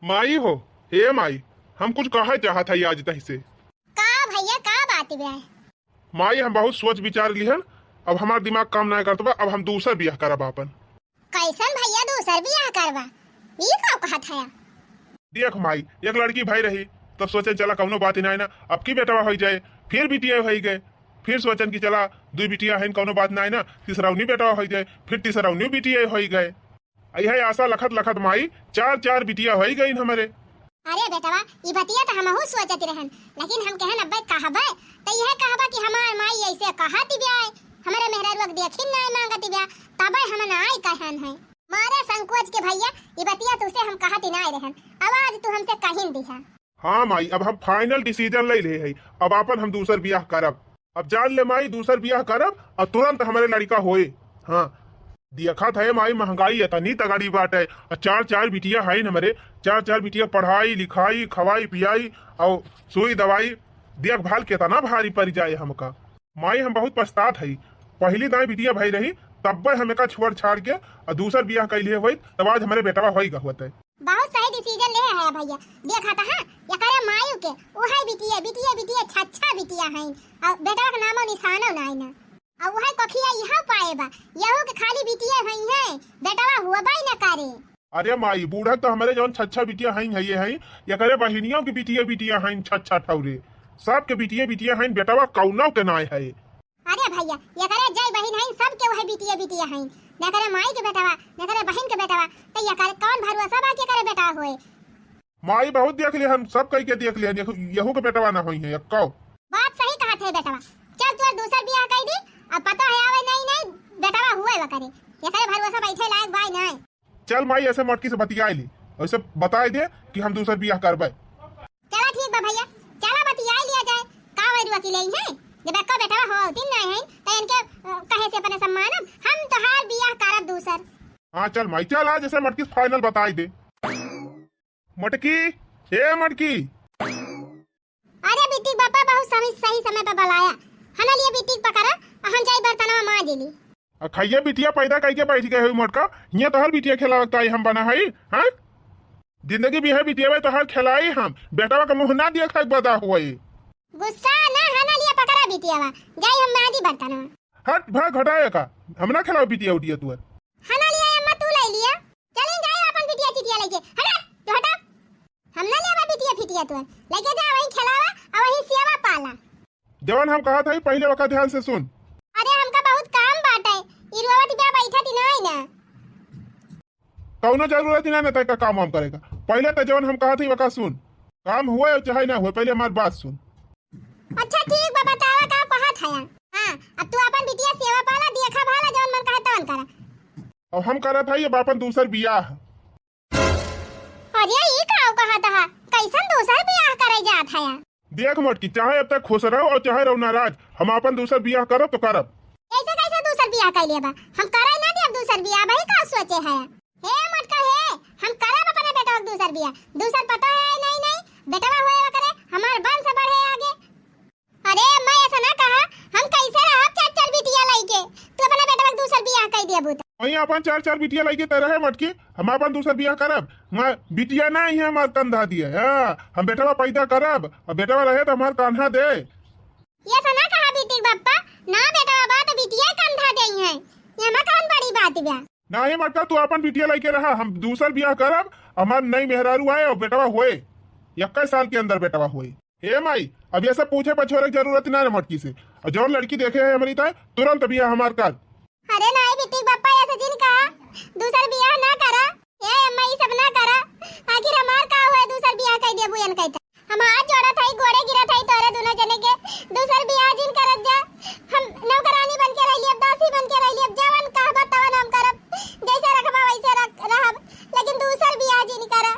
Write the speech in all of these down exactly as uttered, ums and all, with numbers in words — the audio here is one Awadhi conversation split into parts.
माई हो, ए माई, हम कुछ कहे चाहत हई आज तही से। का भैया, का बात बा? माई, हम बहुत सोच विचार लिहन, अब हमार दिमाग काम नाय करत बा, अब हम दूसर बियाह करब आपन। कैसन भैया दूसर बियाह करबा? ई का कहत हया? देख माई, एक लड़की भई रही, तब सोचे चला कौनो बात ही नाय ना, अब की बेटवा होई जाए, फिर बिटिया होई गए, फिर सोचन कि चला दुई बिटिया हईन, कौनो बात नाय ना, तीसरौनी बेटवा होई जाए, फिर तीसरौनी बिटिया होई गए। यह आशा लखत लखत माई चार चार बिटिया होई गईन हमरे। अरे बेटवा, ई बतिया त हमहू सोचत रहन, लेकिन हम कहन अब्बे कहबे, त यह कहबा कि हमार माई ऐसे कहत बिया, हमरे मेहरारुआ के देखिन नाय मांगत बिया, तबे हम नाय कहन है। मारे संकोच के भैया, ई बतिया तुसे हम कहत नाय रहन, अब आज तू हमसे कहिन दिहा। हाँ माई, अब हम final decision ले ले हई, अब आपन हम दूसर बियाह करब। अब जान ले माई, दूसर बियाह करब और तुरंत हमरे लड़का होए। हाँ, देखत है माई, महंगाई इतनी तगड़ी बाटे, और चार चार बिटिया हईन हमरे, चार चार बिटिया पढ़ाई लिखाई, खवाई पियाई और सुई दवाई, देखभाल कितना भारी पड़ जाए हमका। माई, हम बहुत पछतात हई, पहली दाई बिटिया भई रही, तब्बे हम एका छोड़ छाड़ के और दूसर बियाह कैलिए होइत, तब आज हमरे बेटवा होई गहुअत है। बहुत सही decision ले है भैया। देखा त हाँ, एकरे मायू के उहै बिटिया, बिटिया, बिटिया, छच्छा बिटिया हईन। और बेटवा के नामो निशानो नाय ना। और उहै कोखिया इहाँ पाए बा, यहू के खाली बिटिया हई है, बेटवा हुआ बाई ना करे। अरे माई, बूढ़ा तो हमरे जौन छच्छा बिटिया हई है, ये हई, एकरे बहिनियों की बिटिया, बिटिया हई, छच्छा ठौरे। सबके बिटिया, बिटिया हई, बेटवा कौनो के नाय है। अरे भैया, एकरे जय बहिन हईन, सबके उहै बिटिया बिटिया हईन। न एकरे माई के बेटवा, न एकरे बहिन के बेटवा, त एकर कौन भरोसा बा कि एकरे बेटा होए? माई बहुत देख लिहन, सब कई के देख लिहन, यहू, यहू के बेटवा ना होई है, एक्को। बात सही कहत है बेटवा। चल तोर दूसर बियाह कई दी, अब पता है आवे नाई नाई, बेटवा हुए वा करे। एकरे भरोसा बैठे लायक बाई नाई। चल माई, ऐसे मटकी से बतियाई ली, ऐसे बताई दे कि हम दूसर बियाह करबे। चला ठीक बा भैया, चला बतियाई लिया जाए। का वैरुआ की लेई है? जब एक्को बेटवा हो, तीन नाई है, त इनके, अ, कहे से अपने सम्मानब, हम तोहार बियाह करब दूसर। हाँ चल माई, चल आज ऐसे मटकी से final बताई दे। मटकी, ए मटकी। अरे बिटिक बापा, बहुत सही, सही समय पे बुलाया। हना लिए बिटिक पकड़ा, हम जाई बर्तनवा मांज ली। आ खइया बिटिया पैदा कइके बैठ गए हुई मोटका, हियां तोहर बिटिया खेलावत आई हम बना हई, हाँ? जिंदगी भी है बिटिया भाई तोहर खेलाई हम, बेटवा का मुंह ना दिया खाए बदा हुई। गुस्सा ना, हना लिए पकड़ा बिटियावा, जाई हम मांजी बर्तनवा। हट भाग हटाए का, हम ना खेलाओ बिटिया उटिया तुअर। हना लिए अम्मा तू ले लिया, चलिन जाई अपन बिटिया चिटिया लेके, हटा, तू हटा। हम ना लेबा बिटिया फिटिया तोर, लेके जा वहीं खेलावा और वहीं सेवा पाला। जवन हम कहत हई पहिले वका ध्यान से सुन। अरे हमका बहुत काम बाटे, ई रोवत बा बैठत ही नहीं ना। कौनो जरूरत ही ना ना तय का काम वाम करे का। पहिले त जवन हम कहत हई वका सुन। काम हुए चाहे ना हुए, पहिले हमार बात सुन। अच्छा ठीक बा, बतावा का कहत हया। हाँ, अब तू अपन बिटिया सेवा पाला, देखा भाला, जवन मन कहे तवन करा। अब हम करत हई अब अपन दूसर बियाह। अरे, ई का कहत ह? कैसन दूसर बियाह करे जात ह? देख मोटकी, चाहे अब तक खुश रहो और चाहे रहो नाराज, हम आपन दूसर बियाह करब तो करब। ऐसे कैसे दूसर बियाह कर लेबा? हम करे ना देब दूसर बियाह, भाई का सोचे है? हे मोटका हे, हम करब अपने बेटवा के दूसर बियाह। दूसर पता है नहीं, नहीं, बेटवा होए करे, हमार वंश बढ़े आगे। अरे अम्मा, ऐसा ना कहा, हम कैसे रहब चार चार बिटिया लइके? तू अपना बेटवा के दूसर बियाह कर देबू त। वहीं अपन चार चार बिटिया लइके त रहे मटकी, हम अपन दूसर बियाह करब। वहाँ बिटिया ना ही हमार कंधा दिए, हाँ, हम बेटवा पैदा करब, और बेटवा रहे तो हमार कान्हा दे। ये ऐसा ना कहा बिटिक बप्पा, ना बेटवा बा तो बिटिया कंधा दे है, ये हमार कौन बड़ी बात बा? नाही मटका, तू अपन बिटिया लइके रहा, हम दूसर बियाह करब, हमार नई मेहरारू आए और बेटवा होए, इक्कीस साल के अंदर बेटवा होए। हे माई, अब ये सब पूछे पछोरे के जरूरत ना है मटकी से। और जौन लड़की देखे है हमरी ताए, तुरंत बियाह हमार कर। अरे नाही बिटिक बप्पा, ऐसे जिन कहा, दूसर बियाह ना करा। ए अम्मा, ई सब ना करा। आखिर हमार का हुआ, दूसर बियाह कर देबू एन कहता। हम हाथ जोड़त हई, गोड़े गिरत हई तोरे दोनों जने के, दूसर बियाह जिन करत जा। हम नौकरानी बन के रह लियब, दासी बन के रह लियब, जवन कहबा तवन हम करब, जैसे रखबा वैसे रख, रहब, लेकिन दूसर बियाह जिन करा।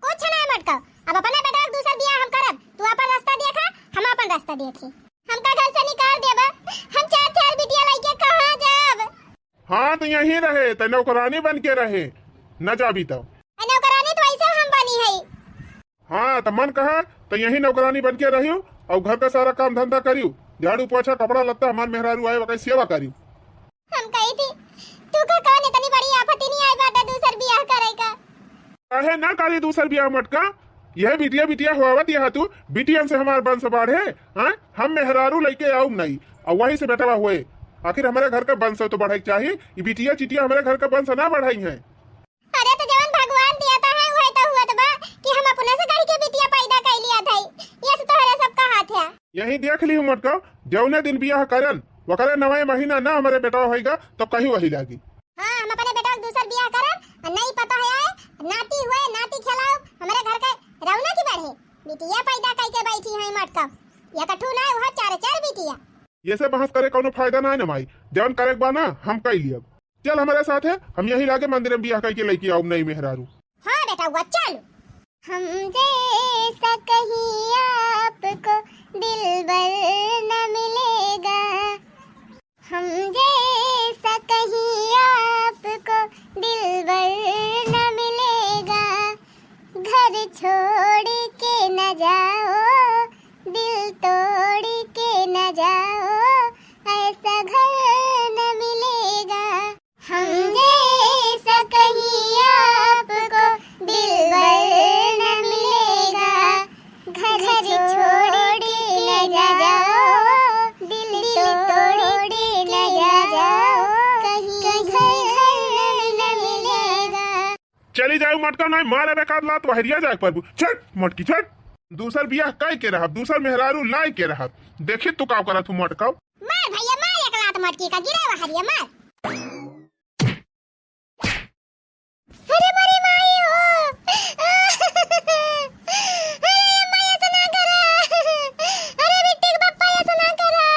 कुछ ना मटकाओ, अब अपने बेटा के दूसर बियाह हम करब, तू अपन रास्ता देखा, हम अपन रास्ता देखी। हमका घर से निकाल देबा, हम चार चार बिटिया लइके कहाँ जाब? हाँ, तो यहीं रहे, तो नौकरानी बन के रहे, न जाबी तो। आ, नौकरानी तो ऐसे हम बनी है। हाँ, तो मन कहा, तो यहीं नौकरानी बन के रहियो और घर का सारा काम धंधा करियो, झाड़ू पोछा, कपड़ा लत्ता, हमार मेहरारू आए, वका सेवा करियो। हम कही थी, तू का कौन इतनी बड़ी आफत ही नहीं आई बाटे दूसर बियाह करे का? काहे ना करी दूसर बियाह मोटका? यह बिटिया बिटिया होवत यहाँ तू, बिटियन से हमार वंश बढ़े, हाँ? हम मेहरारू लइके आउब नहीं, और वही से बेटवा हुए। आखिर हमरे घर का वंश तो बढ़े के चाही, ई बिटिया चिटिया हमरे घर का वंश ना बढ़ाई हैं। अरे तो जवन भगवान दिया था है, वही तो हुआ तो बा कि हम अपने से गढ़ के बिटिया पैदा कर लिया था, ये से तोहरे सबका हाथ है। यही देख ली मोटका, जौने दिन बियाह करन, वकरे नवे महीना ना हमरे बेटवा होइगा, तो कहीं वही लागी। हाँ, हम अपने बेटवा के दूसर बियाह करब, और नहीं पता है आए, नाती हुए, नाती खेलाओ, हमरे घर के रौनक ही बढ़े। बिटिया पैदा करके बैठी है मोटका, ये कठू ना, वह चार चार बिटिया। ये से बहस करे कौनो फायदा ना है ना माई, जौन करे के बा ना, हम कई लियब। चल हमरे साथ है, हम यही लागे मंदिर में बियाह करके लइके आउब नई मेहरारू। हाँ बेटा हुआ, चल। हम जैसा कहीं आपको दिलबर न मिलेगा, हम जैसा कहीं आपको दिलबर न मिलेगा। घर छोड़ के न जाओ, दिल तोड़ के न जाओ, ऐसा घर न मिलेगा। हम जैसा कहीं आपको दिलबर न मिलेगा। घर छोड़ के न जाओ, दिल तोड़ के न जाओ, कहीं घर न मिलेगा। चली जाऊ मटका, नहीं मारे बेकार लात वहरिया जाए परबू। छट मटकी छट। दूसर बियाह कई के रहब, दूसर मेहरारू लाई के रहब। देखी तू का करत हूँ मटका। मार भैया मार, एक लात मटकी का गिरा वहरिया मार। अरे मोरी माई हो। अरे माई ऐसा ना करा। अरे बिट्टी के पप्पा ऐसा ना करा।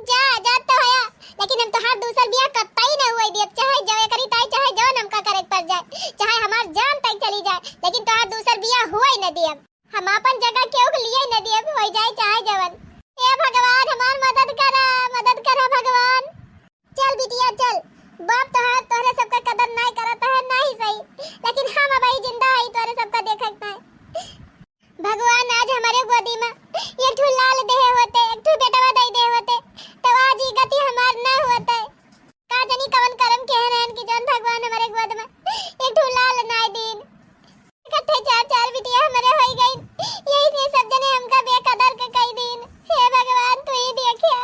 जा, जा तो हया, लेकिन हम तोहार दूसर बियाह कतई न हुए दियब, चाहे जवे करी ताई, चाहे जवन हमका करे के पड़ जाए, चाहे हमार जान तक चली जाए, लेकिन तोहार दूसर बियाह हुए न दियब। हम आपन जगह केहू के लिए न दियब, होई जाए चाहे जवन। ए भगवान, हमार मदद करा, मदद करा भगवान। चल बिटिया चल, बाप तोहार तोहरे सबका कदर नाय करत है, नाही सही, लेकिन हम अबही जिंदा हई, तोहरे सबका देखत है। भगवान आज हमरे गोदी में एक ठो लाल देहे होते, एक ठो बेटवा दई देहे होते, तो आज ई गति हमार न होते। का जानी कवन करम केहे रहन कि जौन भगवान हमरे गोद में एक ठो लाल नाय दीन। इकट्ठे चार चार बिटिया हमरे होई गईन, यही से सब जने हमका बेकदर के कई दीन। हे भगवान, तू ही देखिया।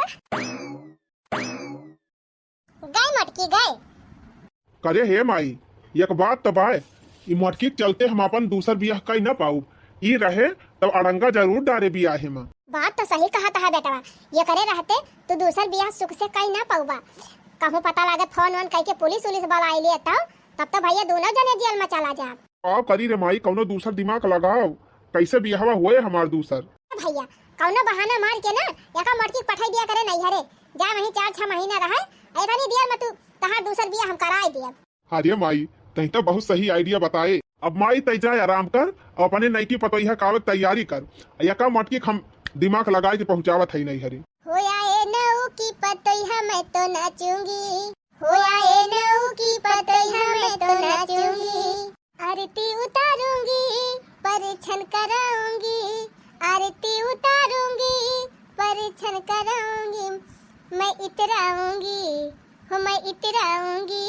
गए मटकी गए। करे हे माई, एक बात तो बाय, ई मटकी के चलते हम अपन दूसर बियाह कई ना पाऊ। ई रहे तब अड़ंगा जरूर डारे बियाहे में। बात तो सही कहत है बेटवा, ये करे रहते तू दूसर बियाह सुख से कई ना पाऊबा। कहूँ पता लागे फोन वोन कई के पुलिस उलिस वाला आई लिए तब, तब तो भैया दोनों जने जेल में चला जाब। का करी रे माई, कौनो दूसर दिमाग लगाओ, कैसे बियाहवा होए हमार दूसर। भैया, कौनो बहाना मार के ना, एका मटकी पठाई दिया करे नैहरे, जा वहीं चार छह महीना रहे, इतनी देर में तू तहार दूसर बियाह हम कराए दियब। अरे माई, तई तो बहुत सही idea बताए। अब माई तई जाए आराम कर, और अपने नईकी पतोहिया कावे के तैयारी कर, एका मटकी हम दिमाग लगाए के पहुँचावत है नैहरे। हो आए नऊ की पतोहिया मैं तो नाचूंगी, हो आए नऊ की पतोहिया मैं तो नाचूंगी। आरती उतारूंगी, परिछन कराऊंगी, आरती उतारूंगी, परिछन कराऊंगी। मैं इतराऊंगी, हो मैं इतराऊंगी।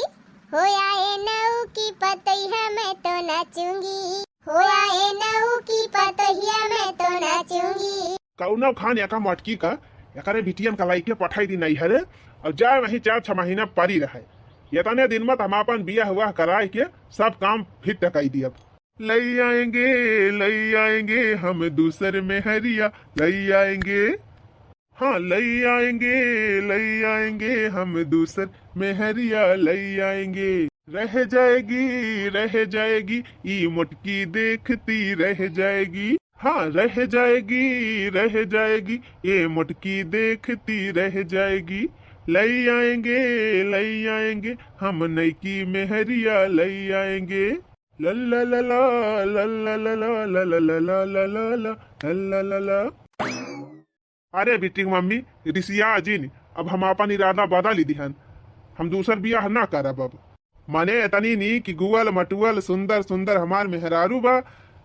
हो आए नऊ की पतोहिया मैं तो नाचूंगी, हो आए नऊ की पतोहिया मैं तो नाचूंगी। कौनो खान एका मटकी का, एकरे बिटियन का लइके पठाई दी नैहरे, और जाए वहीं चार छह महीना परी रहे। एतने दिन में तो हम आपन बियाह हुआ कराए के सब काम फिट कई दियब। लई आएंगे, लई आएंगे हम दूसर मेहरिया, लई आएंगे। हाँ, लई आएंगे, लई आएंगे हम दूसर मेहरिया, लई आएंगे। रह जाएगी, रह जाएगी, ई मोटकी देखती रह जाएगी। हाँ, रह जाएगी, रह जाएगी, ये मोटकी देखती रह जाएगी। लई आएंगे, लई आएंगे, हम नईकी मेहरिया लई आएंगे। लल्ला लला, लल्ला लला, लल्ला लला, लल्ला लला। अरे बिट्टी की मम्मी, रिसिया जिन, अब हम आपन इरादा बदल दिहन, हम दूसर बियाह ना करब अब। माने इतनी नीक गुअल मटुअल सुंदर सुंदर हमार मेहरारू बा,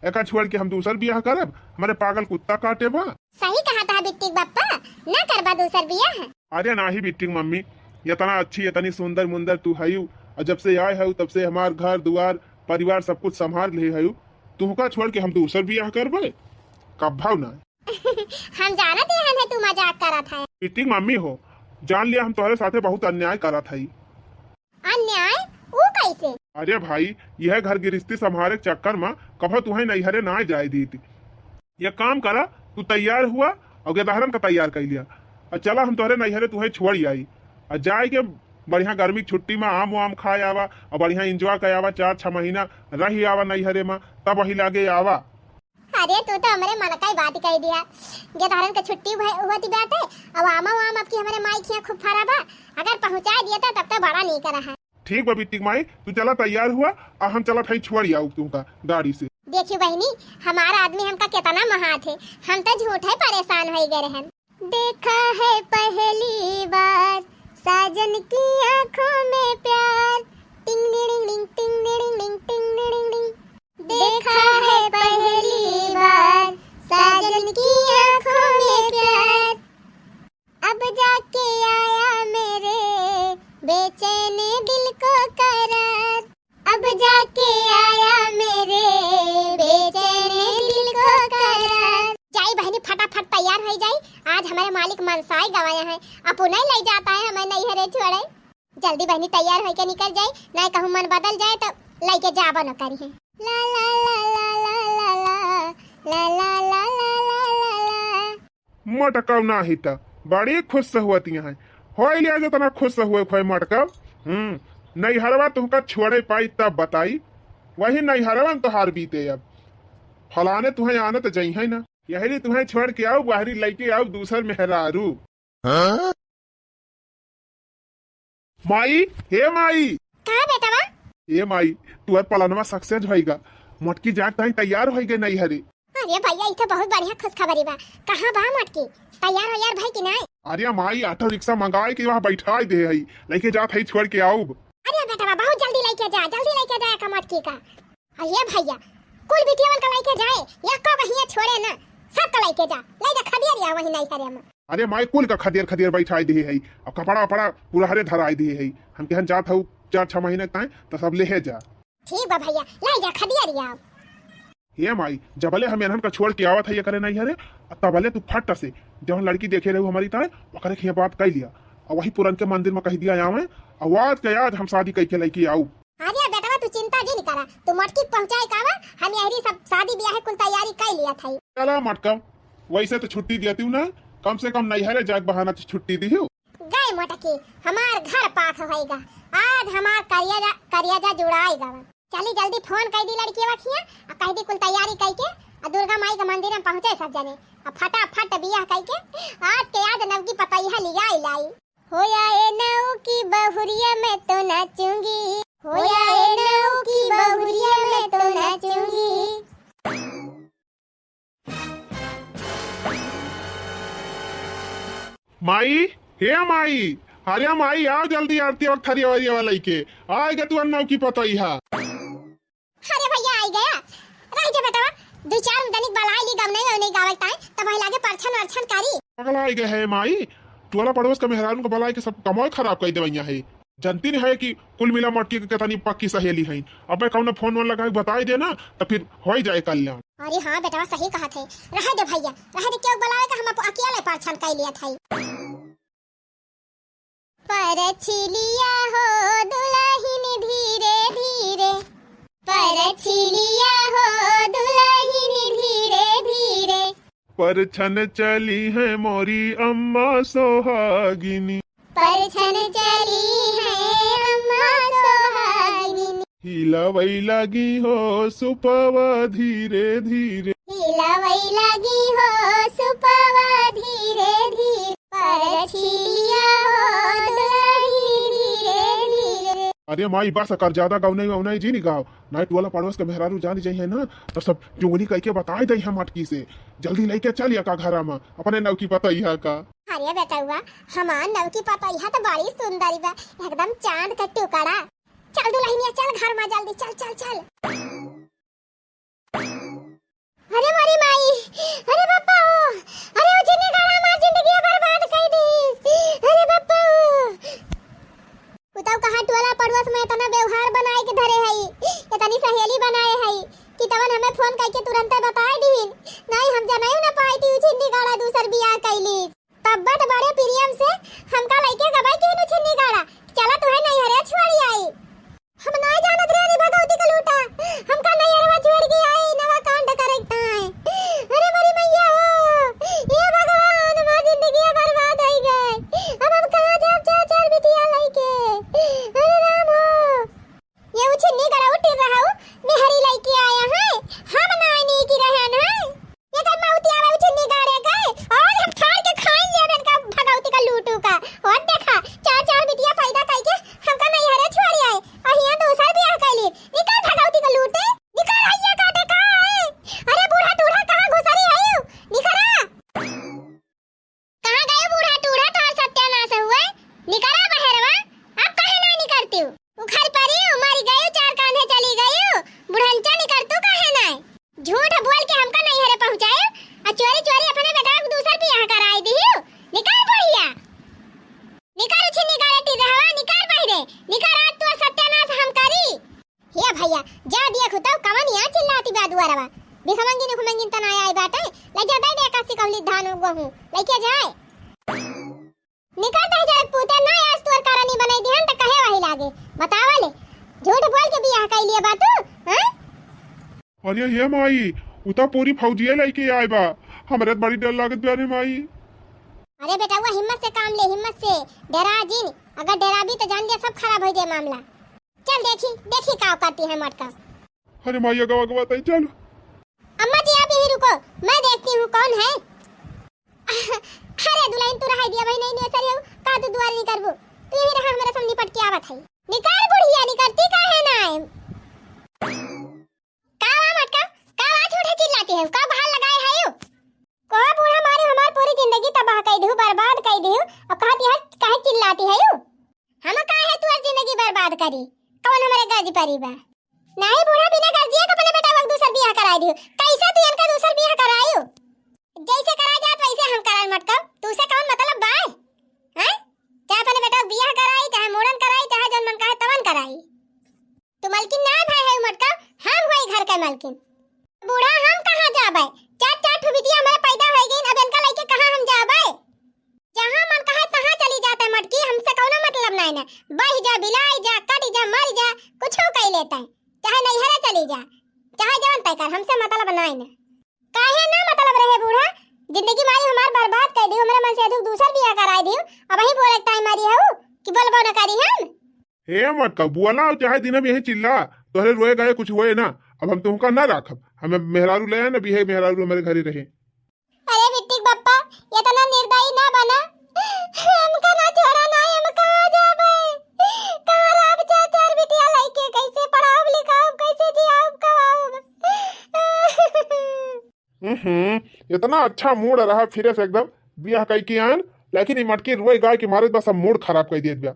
एका छोड़ के हम दूसर बियाह करब? हमारे पागल कुत्ता काटे बा। सही कहत है बिट्टी के बप्पा, ना करबा दूसर बियाह। अरे नाही बिट्टी की मम्मी, इतना अच्छी इतनी सुंदर मुंदर तू हयू, और जब से आए हऊ तब से हमार घर दुआर परिवार सब कुछ संभाल ले हऊ। तुहका छोड़ के हम दूसर बियाह करबे? कब्भव ना। हम जानत रहन है तू मजाक करत है। प्रीति के मम्मी हो, जान लिया हम तोहरे साथे बहुत अन्याय करत हई। अन्याय? ऊ कैसे? अरे भाई, यह घर गिरस्ती संभारे के चक्कर में कभो तुहैं नैहरे ना जाए दीत। ये काम करा, तू तैयार हुआ और गेदहरन का तैयार कर लिया और चला हम तोहरे नैहरे तुहैं छोड़ आई। और जाए के बढ़िया गर्मी की छुट्टी में आम वाम खाए आवा और बढ़िया enjoy कर आवा, चार छह महीना रही आवा नैहरे में, तब वही लागे आवा। अरे तू तो हमरे मन का ही बात कह दिया। गेदहरन के छुट्टी भय-, होती बाटे, अब आमा वाम आपकी हमरे माई खिया खूब फरा बा, अगर पहुँचा दिया था तब तो बड़ा नीक रहा। ठीक बा बिट्टी के माई, तू चला तैयार हुआ और हम चला थाई छोड़ आऊ तुमका गाड़ी से। देखियो बहनी, हमारा आदमी हमका कितना महात है, हम तो झूठ है परेशान हो गए रहन। देखा है पहली बार साजन की आंखों में प्यार, टिंग डिंग डिंग, टिंग डिंग डिंग, टिंग डिंग डिंग। देखा है पहली बार साजन की आंखों में प्यार, अब जाके आया मेरे बेचैन दिल को करार, अब जाके आया मेरे बेचैन दिल को करार। जाई बहनी, फटाफट तैयार हो जाई, आज हमारे मालिक मनसाई गवाया है, अपने ले जाता है हमें नैहरे छोड़े। जल्दी बहनी तैयार होके निकल जाए, नहीं कहूँ मन बदल जाए तो लेके जाबो न करी है। ला ला ला ला ला ला ला ला ला ला ला ला ला ला। मटकव नाही त बड़ी खुश हुअती हैं। होई लिया जितना खुश हुए खोए मटकव। हम्म, नैहरवा तुमका छोड़े पाई तब बताई। वही नैहरवा में तोहार बीते अब। फलाने तुम्हें आनत जई है ना। यहरी तुम्हें छोड़ के आऊ, बहरी लेके आऊ दूसर मेहरारू। हाँ? माई, हे माई। का बेटवा? ए माई, तुअर पलनवा success होइगा। मोटकी जात ताई तैयार होइगे नैहरे। अरे भैया, ई तो बहुत बढ़िया खुशखबरी बा। कहाँ बा मोटकी? तैयार वैयार भई कि नाई? अरे माई, auto रिक्शा मंगाए के वहाँ बैठाई दे हई, लेके जात हई छोड़ के आउब। अरे बेटवा, बहुत जल्दी लेके जा, जल्दी लेके जा का मोटकी का। अरे भैया, कुल बिटियावन का लेके जाए, या का बहिया छोड़े ना, सब का लेके जा, ले जा खदिया रिया वही नैहरे में। अरे माई, कुल का खदियर खदियर बैठाई दिहे हई, अब कपड़ा वपड़ा पूरा हरे धराई दिहे हई। हम केहन जात हऊ चार छह महीने ताई, तो सब लेहे जा। ठीक बा भैया, ले जा खदिया रिया। हे माई, जबले हम एनहन का छोड़ के आवत हई एकरे नैहरे, तबले तू फट से जौन लड़की देखे रहू हमारी ताई, ओकरे खिया बात कई लिया, और वही पुरन के मंदिर में कह दिया आवे, और आज के आज हम शादी कई के लेके आऊ। अरे बेटवा, तू चिंता जिन करा, तू मोटकी के पहुँचाए का बा, हम यहरी सब शादी ब्याह कुल तैयारी कई लिया था। चला मटका, वैसे तो छुट्टी देती हूँ ना, कम से कम नैहरे जाए के बहाना तो छुट्टी दी हूँ। गए मोटकी, हमार घर पाक होइगा, आज हमार करियाजा, करियाजा जुड़ाई गवा। चली जल्दी फोन कई दी लड़किया खिया, आ कह दी कुल तैयारी कई के, आ दुर्गा माई के मंदिर में पहुँचे सब जने, आ फटाफट बियाह कई के, आज के आज नवकी पतैया लियाई लाई। होया ए नऊ की बहुरिया मैं तो नाचूंगी, होया ए नऊ की बहुरिया मैं तो नाचूंगी। माई, हे माई, अरे माई, आओ जल्दी आरती और थरिया वरिया वाला लेके। आएगा तू नऊ की पतैया। अरे भैया, आई गया। रह जा बेटवा, दो चार जनिक बलाई ली, गवनई ववनई गावे ताई, तब वही लागे परछन वरछन करी। कौन आई गए है माई? टोला पड़ोस का मेहरारू को बलाई के सब कमाई खराब कर देवैया है। जनती नहीं है कि कुल मिला मटकी के कितनी पक्की सहेली हैं। अबे कौनो फोन वोन लगा के बताई देना, तो फिर हो ही जाए कल्याण। अरे हाँ बेटवा, सही कहा थे। रह दे भैया, रह दे, क्यों बलावे का, हम अप-, अकेले परछन कर लिया था। परछिलिया हो दुलहिन धीरे धीरे, परछिलिया हो दुलहिन धीरे धीरे। परछन चली है मोरी अम्मा सोहागिनी। परछन चली है अम्मा सोहागिनी। हिलवै लागी हो सुपवा धीरे धीरे। हिलवै लागी हो सुपवा धीरे धीरे। परछिलिया हो दुलहिन धीरे धीरे। अरे माई, बस कर, ज्यादा गौनई वौनई जी नहीं गाओ, नहीं टोला पड़ोस के मेहरारू जान जाई है ना, तो सब चुगली कई के बताई दई हम मटकी से। जल्दी लेके चल या का घरा में अपने नवकी पतैया का। अरे बेटउआ, हमार नवकी पतैया तो बड़ी सुंदर बा, एकदम चांद का टुकड़ा। चल दुलहिनिया, चल घर में जल्दी, चल, चल, चल। अरे मोरी माई, अरे बापा हो, अरे वो जिन्नी गाड़ा हमार जिंदगी बर्बाद कर दी। अरे बापा हो। उताऊ कहाँ टोला पड़ोस में इतना व्यवहार बनाए के धरे हई, इतनी सहेली बनाए हई कि तवन हमें फोन कइके तुरंते बताए दीन। नहीं, हम जनइउ ना पाई थी, उ छिन्नी गाड़ा दूसर बियाह कइली। तब बड़ बड़े प्रेम से हमका लइके गबई किहिन उ छिन्नी गाड़ा, "चला तुहे नैहरे छोड़ी आई।" हम नाय जानत रहे रे भगवती का लूटा, हमका नैहरवा छोड़ के आई, नवा कांड करे के ताय। अरे मोरी मैया हो, हे भगवान, हमार जिंदगी बर्बाद होइ गए। अब हम कहाँ जाब चार चार बिटिया लइके? अरे राम हो। ये उ छिन्नी गड़ाऊ टिर्रहाऊ मेहरी लइके आया है, हम नाय नीक रहन है। ये कर मौती आवे उ छिन्नी गाड़े के, और हम फाड़ के खाई लेबे इनका भगौती का लूटू का। और देखा, चार चार बिटिया पैदा कइके हमका नैहरे छोड़ी आए, और हियां दूसर बियाह कइली। निकर भगौती का लूटे, निकर हइया काटे का है। अरे बूढ़ा टूढ़ा कहाँ घुसरी है यू? निकरा। कहाँ गए बूढ़ा टूढ़ा, तोहर सत्यानाश हुए? निकरा बहरवा, अब काहे ना निकरती हूँ? उखर परी, मरी गई, चार कांधे चली गई, बुढ़ंचा निकरतू काहे ना? झूठ बोल के हमका नैहरे पहुँचाए, आ चोरी चोरी अपने बेटा के दूसर बियाह कराई दिहू। निकर बुढ़िया, निकर उछी निकाले टिर्रहवा, निकर बहिरे, निकर आज तोर सत्यानाश हम करी। हे भइया, जा देखु तउ कवन यहाँ चिल्लाती बा दुआरवा। भिखमंगिन उखमंगिन त नाय आए बाटे, लइ जा दइ दे एकासी कौली धान गहूँ, लइके जाए। निकर दे जड़क पूते, ना आज तोर कारनी बनाई दिहन त कहे वही लागे। बतावा ले, झूठ बोल के बियाह कइ लिए बा तू, हाँ? अरे हे माई, उ त पूरी फौजिये लइके आए बा, हमरे त बड़ी डर लागत बा रे माई। अरे बेटउआ, हिम्मत से काम ले, हिम्मत से, डेरा जिन, अगर डेराबी त जान ले सब खराब होइ जाए मामला। चल देखी, देखी का करती है मटका। अरे माई, अगवा, अगवा तई चल। अम्मा जी, आप यहीं रुको, मैं देखती हूँ कौन है। अरे दुलहिन, तू रहाई दिया भाई, नहीं, नहीं, सर, का तू दुआर नहीं करबू, तू यहीं रहा, हमरा सब निपट के आवत है। निकर बुढ़िया, निकरती काहे ना है? का हुआ मटका? का हुआ, झूठे चिल्लाती है? का बहाल लगाए है यू? कहो बूढ़ा मारे हमार पूरी जिंदगी तबाह कइ दिहू, बर्बाद कइ दिहू, और कहती है काहे चिल्लाती है यू? हम काहे तोर जिंदगी बर्बाद करी? कौन हमरे गर्ज परी बा? नहीं बूढ़ा, बिना गर्जिया के अपने बेटा वक दूसर बियाह कराई दिहू। कैसे तू इनका दूसर बियाह करायू? जैसे करा जात वैसे हम कराई मटका। तू से कौन मतलब बा? हैं? चाहे अपने बेटा वक बियाह कराई, चाहे मूड़न कराई, चाहे जौन मन कहे तवन कराई। तू मलकिन ना भए है मटका, हम होई घर के मलकिन। बूढ़ा, हम कहाँ जाबे? चार चार ठो बिटिया हमरे पैदा होइ गइन, अब इनका लइके कहाँ हम जाबे? जहाँ मन कहे तहाँ चली जात है मटकी, हमसे कौनो मतलब नाई ना। बहि जा, बिलाई जा, कटि जा, मरि जा, कुछो कइ लेत है। चाहे नैहरे चली जा, चाहे जवन तय कर, हमसे मतलब नाई ना। काहे ना मतलब रहे बूढ़ा? जिंदगी मारी हमार बर्बाद कइ दिहू, हमरे मन से अधिक दूसर बियाह कराई दिहू। अबहीं बोले ताई मारी हऊ कि बोलबो न करी हम। हे मटका, बोला चाहे दिनम यही चिल्ला, तोहरे रोए गाए कुछ होए ना। अब हम तुमका ना राखब, हमें मेहरारू ले आए ना, बिहे मेहरारू हमरे घरे रहे। अरे बिट्टी के बप्पा, इतना निर्दयी ना बना, हमका ना छोड़ा ना, हम कहाँ जाबे? कहाँ रहब चार चार बिटिया लइके, कैसे पढ़ाउब लिखाउब, कैसे जियाउब खवाउब? हम्म, इतना अच्छा मूड रहा, फिरे से एकदम बियाह कइ के आन, लेकिन ई मटकी रोए गाए के मारे बस सब मूड खराब कइ दिए बिया।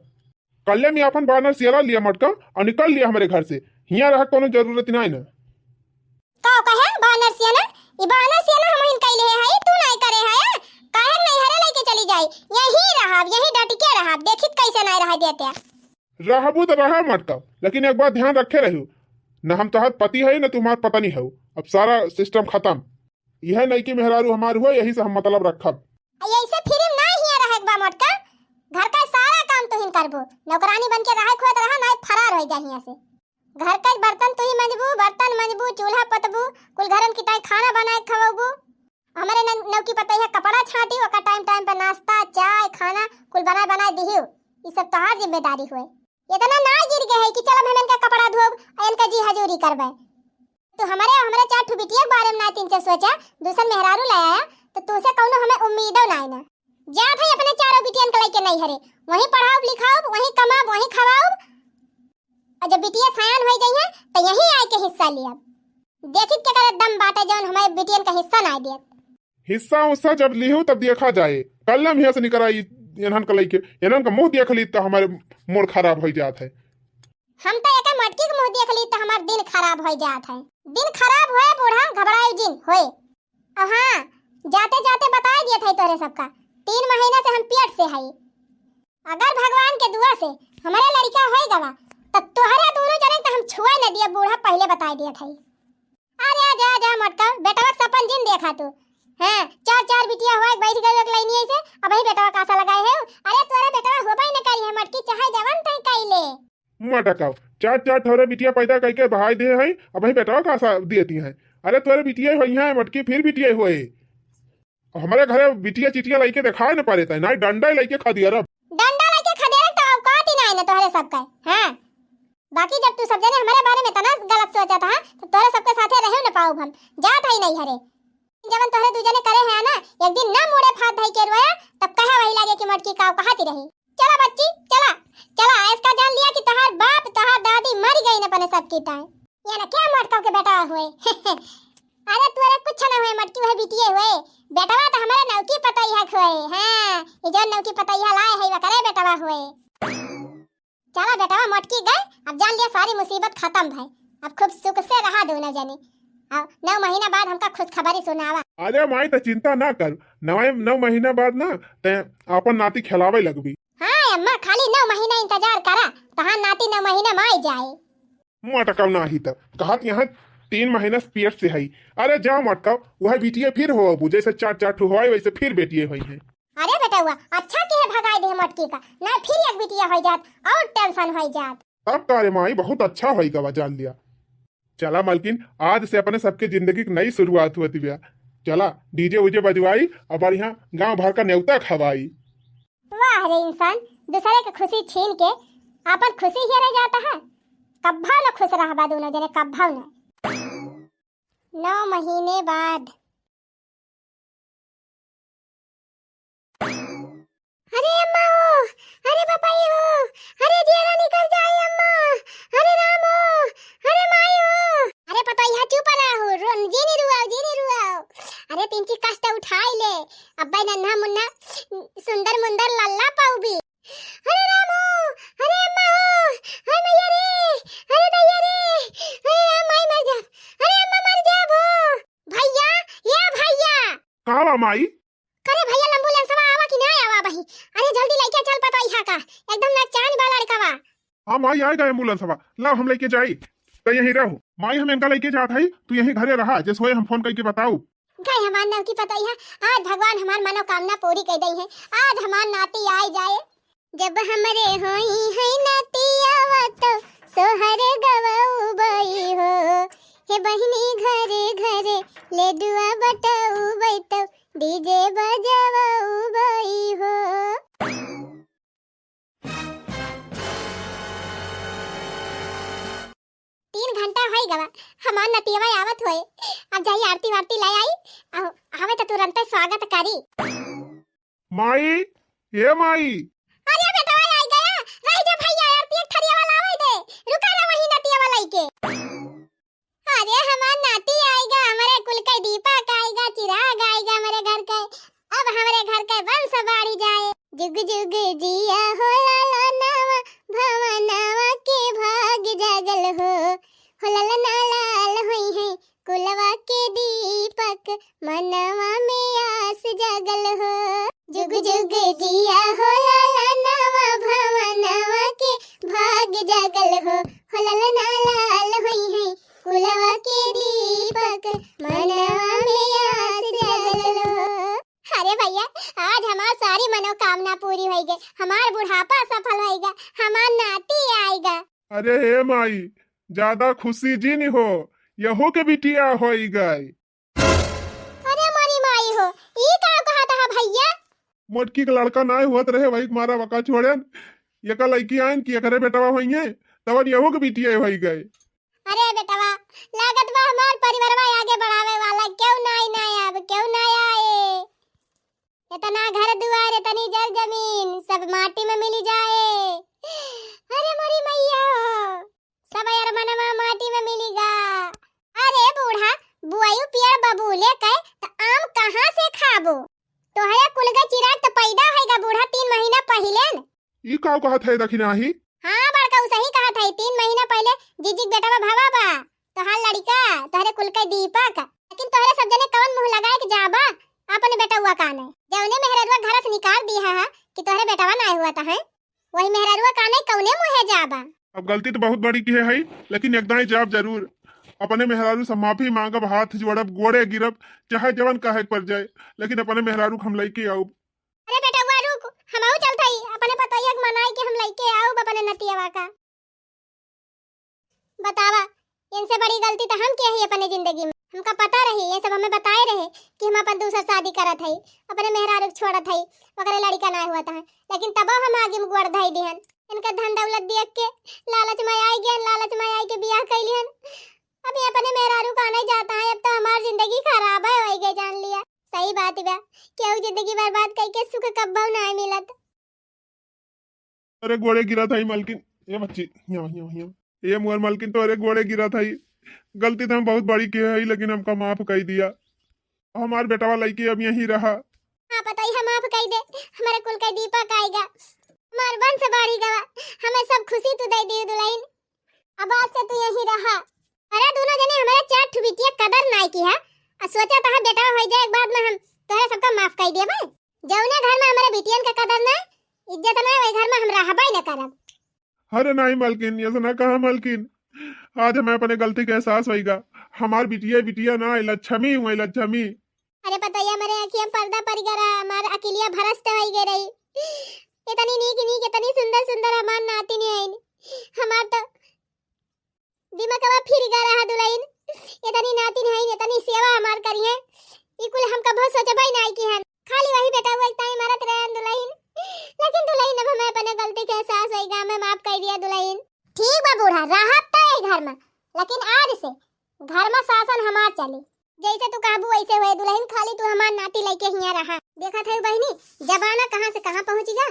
कल्ले में आपन बानर सियाला लिया मटका और निकल लिया हमरे घर से। हियाँ रह कोनो जरूरत नाई ना। का कहे बानर सियाना? ई बानर सियाना हमहिन कइले है, तू नाई करे है। काहे नैहरे लइके चली जाई? यहीं रहब, यहीं डट के रहब, देखित कैसे नाई रह देते। रहबू त रहा मटका, लेकिन एक बात ध्यान रखे रहियो, न हम तोहार पति है न तुम्हार पत्नी है। अब सारा सिस्टम खत्म। यह नइकी मेहरारू हमार हुआ, यही से हम मतलब रखब। आ, यही से फिर ना हियाँ रहे के बा मटका, घर का सारा काम तुहिन करबो। नौकरानी बन के रहे खोत रहा, नाई फरार होइ जा हियाँ से। घर का बर्तन तुही मंजबू, बर्तन मंजबू, चूल्हा पतबू, कुल घरन की ताई खाना बनाए खवाबू। हमरे न-, नौकी पतैया कपड़ा छाटी, ओका टाइम टाइम पे नाश्ता, चाय, खाना कुल बनाए बनाए दिहियो। ई सब तोहार जिम्मेदारी हुए। इतना ना गिर गए है कि चल अब हम इनका कपड़ा धोब और इनका जी हजूरी करबे। तू हमरे, हमरे चार ठो बिटिया के बारे में ना तीन चार सोचा, दूसर मेहरारू ले आया, तो तू से कौनो हमें उम्मीदो नाई ना। जा भाई अपने चारों बिटियन के लेके नैहरे, वहीं पढ़ाउब लिखाउब, वहीं कमाब, वहीं खवाउब। और जब बिटिया सयान होइ जाइए तो यहीं आए के हिस्सा लियब। देखित के करे दम बाटे जौन हमारे बिटियन का हिस्सा ना दियत। हिस्सा उस्सा जब लिहू तब देखा जाए, कल हम हियाँ से निकर आई, इन्हन का लेके, इन्हन का मुँह देख ली तो हमारे मूड खराब होइ जात है। हम तो एक मटकी के मुँह देख ली तो हमार दिन खराब होइ जात है। दिन खराब हुए बूढ़ा, घबराए जिन होए। और हाँ, जाते जाते बताए दिए थे तोरे सबका, तीन महीना से हम पेट से हई। अगर भगवान के दुआ से हमारे लड़का होइ गवा त तोहरे दोनों जने त हम छुए न दिया, बूढ़ा पहिले बताइ दिया था। अरे आ जा, आ जा मोटका, बेटवा के सपन जिन देखा तू। हाँ, चार चार बिटिया हुआ, एक बैठ गए, एक लाइनिया से, अबहीं बेटवा का आसा लगाए है। अरे तोरे बेटवा होबे न करी है मोटकी, चाहे जवन तय कइले। मोटका, चार चार ठोरे बिटिया पैदा कइके बहाई दे है, अबहीं बेटवा का आसा देती है। अरे तोरे बिटिया होई है मोटकी, फिर बिटिया होए। हमरे घरे बिटिया चिटिया लइके देखाए न पारे तै, ना डंडा लइके खदियरब। डंडा लइके खदियरब त औकात ही नाई न तोहरे सबके। हाँ, बाकी जब तू सब जने हमरे बारे में इतना गलत सोचत हा, त तोहरे सबके साथे रहे न पाउब हम। जात हई नैहरे। जवन तोहरे दू जने करे है ना, एक दिन ना मुड़े फात धई के रोया, तब कहे वही लागे कि मोटकी काव कहती रही। चला बच्ची, चला, चला, इसका जान लिया कि तोहार बाप, तोहार दादी मर गई न अपने सबकी ताई। ये ना क्या मोटका के बेटा हुए। अरे तोरे कुछ ना हुए मोटकी, वह बिटिये हुए। बेटवा तो हमारे नौकी पतैया हुए। हाँ, ये जो नौकी पतैया लाए है, वो करे बेटवा हुए। चला बेटवा मोटकी गए, अब जान लिया सारी मुसीबत खत्म भई। अब खूब सुख से रहा दोनों जने। अब नौ महीना बाद हमका खुशखबरी सुनावा। अरे माई, त चिंता ना कर, नौ, नौ महीना बाद ना ते आपन नाती खेलावे लगबी। हाँ अम्मा, खाली नौ महीना इंतजार करा, तहार नाती नौ महीना में आई जाए। मोटका नाही त कहत यहाँ तीन महीना से पेट से हई। अरे जा मोटका, वह बिटिये फिर होबू, जैसे चार चार ठो होई वैसे फिर बेटिये होई है। अरे बेटवा, अच्छा किहे भगाई दे मोटकी का, ना फिर एक बिटिया होई जात और tension होई जात। तब का रे माई, बहुत अच्छा होई गवा जान लिया। चला मलकिन, आज से अपने सबके जिंदगी की नई शुरुआत होती बिया। चला DJ उजे बजवाई और बढ़िया गांव भर का न्योता खवाई। वाह रे इंसान, दूसरे के खुशी छीन के आपन खुशी हेरे जाता है। कब्भव न खुश रहबा दोनों जने, कब्भव न। नौ महीने बाद। अरे अम्मा हो, अरे पापा ये हो, अरे जियरा निकल जाए अम्मा, अरे राम हो, अरे माई हो। अरे पतोहिया चुप रहो, रो, जिनी रुआओ, जिनी रुआओ। अरे तिनची कष्ट उठाई ले, अब्बे नन्हा मुन्ना सुंदर मुंदर लल्ला पाउबी। अरे राम हो, अरे अम्मा हो, अरे मैया रे, अरे दैया रे, अरे राम माई मर जा, अरे अम्मा मर जा भो। भैया, ये भैया। का बा माई? अरे भैया, एम्बुलेंसवा आवा कि ना आवा बही? अरे जल्दी लइके चल पतोहिया का, एकदम नचान बा लड़कवा। हाँ माई, आ गए एम्बुलेंसवा, लाओ हम लइके जाई। तो यहीं रहो माई, हम इनका लइके जात हई, तू यहीं घरे रहा, जैसे होए हम फोन करके बताऊ। गए हमार नवकी पतोहिया, आज भगवान हमार मनोकामना पूरी कर दई है, आज हमार नाती आई जाए। जब हमरे होई है नाती आवा तो सोहर गवाऊ बई हो, हे बहिनी घरे घरे लेडुआ बटाऊ बई तो DJ बजाऊ बई हो। तीन घंटा होई गवा, हमार नतियवा आवत होए। अब जाई आरती वारती ले आई, अहो, आवे तो तुरंत स्वागत करी। माई, ए माई। अरे बेटवा आई गया, रह जा भैया, आरती एक थरियावा लावे दे, रुका ना वही नतियवा लइके। अरे हमार नाती आएगा, हमारे कुल के दीपक आएगा, चिराग आएगा हमारे घर के, अब हमारे घर के वंश बाढ़ी जाए। जुग जुग जिया हो लालनवा, भवनवा के भाग जागल हो, हो ललना लाल होई है कुलवा के दीपक, मनवा में आस जागल हो। जुग जुग जिया हो लालनवा, भवनवा के भाग जागल हो, हो ललना लाल होई है कुलवा के दीपक, मनवा में आस जागल हो। अरे भैया, आज हमार सारी मनोकामना पूरी होई गई, हमार बुढ़ापा सफल होई गा, हमार नाती आएगा। अरे हे माई, ज्यादा खुशी जिन हो, यहू के बिटिया होई गई। अरे मोरी माई हो, ई का कहत हा भैया? मोटकी के लड़का नाय होत रहे, वही के मारा वका छोड़ेन। एका लड़की आइन कि एकरे बेटवा होइहे, तवन यहू के बिटिया होई गए। अरे बेटवा, लागत बा हमार परिवारवा आगे बढ़ावे वाला केहू नाई, नाई अब केहू नाई आए। इतना घर दुआर, इतनी जर जमीन, सब माटी में मिली जाए। अरे मोरी मैया हो, सब यार मनवा माटी में मिली गा। अरे बूढ़ा, बुआई पियर बबूले के त आम कहाँ से खाबो? तोहरे कुल के चिराग त पैदा होइगा बूढ़ा तीन महीना पहिले न। ई काव कहत है दखिनाही? हाँ बड़का, उ सही कहत है। तीन महीना पहिले जीजी के बेटवा भवा बा, तोहार लड़िका, तोहरे कुल के दीपक। लेकिन तोहरे सब जने कवन मुँह लगाए के जाबा अपने बेटवा काने? जौने मेहररुआ घर से निकाल दिया है कि तोहरे बेटवा ना हुआ त है, वही मेहररुआ काने कौने मुँहे जाबा? अब गलती तो बहुत बड़ी किहे हई, लेकिन एक दाईं जाब जरूर। अपने मेहरारू से माफी मांगब, हाथ जोड़ब, गोड़े गिरब, चाहे जवन कहे के पड़ जाए, लेकिन अपने मेहरारू के हम लइके आउब। अरे बेटवा रुक, हमहू चलत हई, अपने पतोहिया के मनाई के हम लइके आउब अपने नतियवा का। बतावा, इनसे बड़ी गलती तो हम किहे हई अपने जिंदगी में। हमका पता रही, ये सब हमें बताए रहे कि हम अपन दूसर शादी करत हई, अपने मेहरारू के छोड़त हई, ओकरे लड़िका ना हुआ था, लेकिन तबो हम आगे में गोड़ धई दिहन। इनका धन दौलत देख के लालच में आई गयन, लालच में आई के बियाह कइ लिहन। अब ये अपने मेहरारू का नहीं जाता है, अब तो हमार जिंदगी खराब है, वही गए जान लिया। सही बात बा, केहू जिंदगी बर्बाद कइके सुख कब्बो ना मिलत। अरे गोड़े गिरत हई मलकिन, ए बच्ची, हियाँ, हियाँ, हियाँ। ए मोर मलकिन, तोहरे गोड़े गिरत हई। गलती तो हम बहुत बड़ी किहे हई, लेकिन हमका माफ कइ दिया। हमार बेटवा लइके अब यहीं रहा। हाँ पतोहिया, माफ कइ दे, हमरे कुल के दीपक आइगा, हमार वंश बढ़ी गवा, हमें सब खुशी तू दे दियो दुलहिन। अब आज से तू यहीं रहा। अरे दोनों जने हमरे चार ठो बिटिया कदर नाई किहा, आ सोचा तहा बेटवा होइ जाए एक बाद में हम तोहरे सबका माफ कइ देबे। जौने घर में हमरे बिटियन के कदर ना, इज्जत ना, वही घर में हम रहबे न करब। अरे नहीं मलकिन, ऐसा ना कहा मलकिन। आज हमें अपने गलती के एहसास होइगा। हमार बिटिया बिटिया ना, लक्ष्मी हुए, लक्ष्मी। अरे पतोहिया, हमरे अखिया पर्दा पड़ गया रहा, हमार अकिलिया भ्रष्ट होइ गई रही। इतनी नीक नीक, इतनी सुंदर सुंदर हमार नातिन आइन, हमार तो दिमागवा फिर गया रहा दुलहिन। इतनी नातिन है, इतनी सेवा हमार करिहे, ई कुल हम कभो सोचबे नाई किहन। खाली वही बेटवा एक ताईं मरत रहन दुलहिन, लेकिन दुलहिन अब हमें अपने गलती के एहसास होइगा, हमें माफ कइ दिया दुलहिन। ठीक बा बूढ़ा, रहब तो यही घर में, लेकिन आज से घर में शासन हमार चली। जैसे तू कहबू वैसे हुए दुलहिन, खाली तू हमार नाती लइके हियाँ रहा। देखत है बहिनी, जमाना कहाँ से कहाँ पहुँचिगा,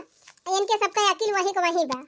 इनके सबका अकिल वही के वही बा।